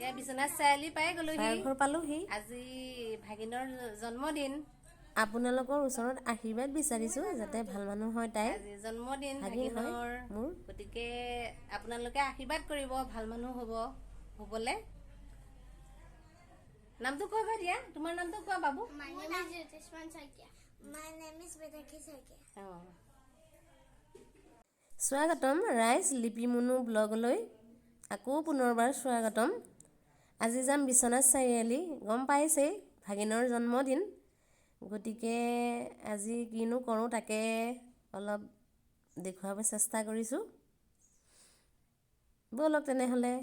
এয়া বিশ্বনাথ চাৰিআলি পাই গ'লোহি। বাৰ ঘৰ পালোহি। আজি ভাগিনৰ জন্মদিন। আপোনালোকৰ ওচৰত আশীৰ্বাদ বিচাৰিছোঁ যাতে ভাল মানুহ হয় তাই। আজি জন্মদিন ভাগিন হয় ভাগিনৰ। মোৰ। গতিকে আপোনালোকে আশীৰ্বাদ কৰিব, ভাল মানুহ হ'বলে। নামটো কোৱা গৈ দিয়া, তোমাৰ নামটো কোৱা বাবু। My name is Jyotishman Saikia. My name is Vedaki Saikia. অঁ। স্বাগতম ৰাইজ লিপি মুনু ব্লগলৈ, আকৌ পুনৰবাৰ স্বাগতম। আজি যাম বিশ্বনাথ চাৰিআলি। গম পাইছেই, ভাগিনৰ জন্মদিন। গতিকে আজি কিনো কৰোঁ তাকে অলপ দেখুৱাব চেষ্টা কৰিছোঁ। ব'লক তেনেহ'লে।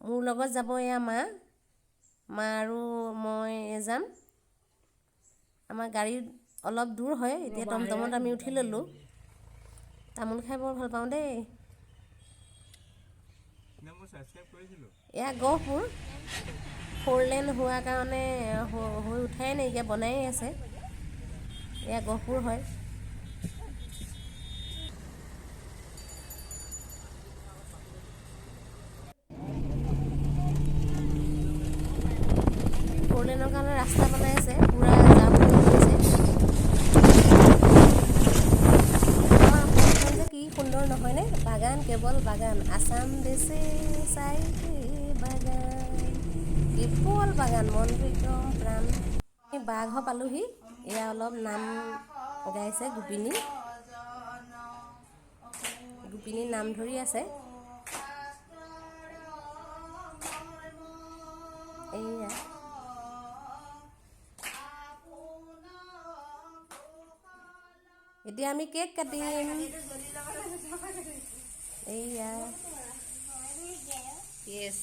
মোৰ লগত যাব এয়া মা। মা আৰু মই যাম। আমাৰ গাড়ী অলপ দূৰ হয়, এতিয়া টমটমত আমি উঠি ল'লোঁ। তামোল খাই বৰ ভাল পাওঁ দেই। না, মই ছাবস্ক্ৰাইব কৰিছিলোঁ। এয়া গহপুৰ। ফ'ৰ লেন হোৱাৰ কাৰণে হৈ উঠাই নাইকিয়া, বনায়ে আছে। এয়া গহপুৰ হয়। ফ'ৰ লেনৰ কাৰণে ৰাস্তা বনাই আছে, পূৰা জাম হৈ গৈছে। আমাৰ অসমখন যে কি সুন্দৰ নহয়নে? বাগান, কেৱল বাগান। আছাম দেশে চাইতে বাগান, কেৱল বাগান। মনটো একদম প্ৰাণ। বাঘৰ পালোহি। এয়া অলপ নাম গাইছে গোপিনী। গোপিনী নাম ধৰি আছে। এইয়া এতিয়া আমি কেক কাটিম। এইয়া। য়েছ।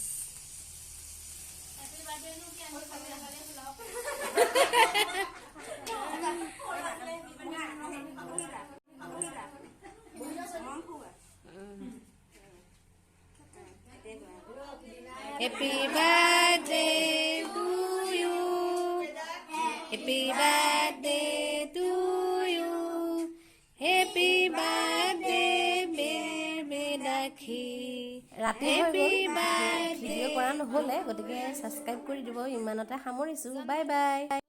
Happy birthday to you. Happy birthday to you. Happy birthday, Bedakhi. ৰাতি হৈ Happy গ'ল, birthday. ভিডিঅ' কৰা নহ'লে। গতিকে ছাবস্ক্ৰাইব কৰি দিব। ইমানতে সামৰিছোঁ। Bye bye.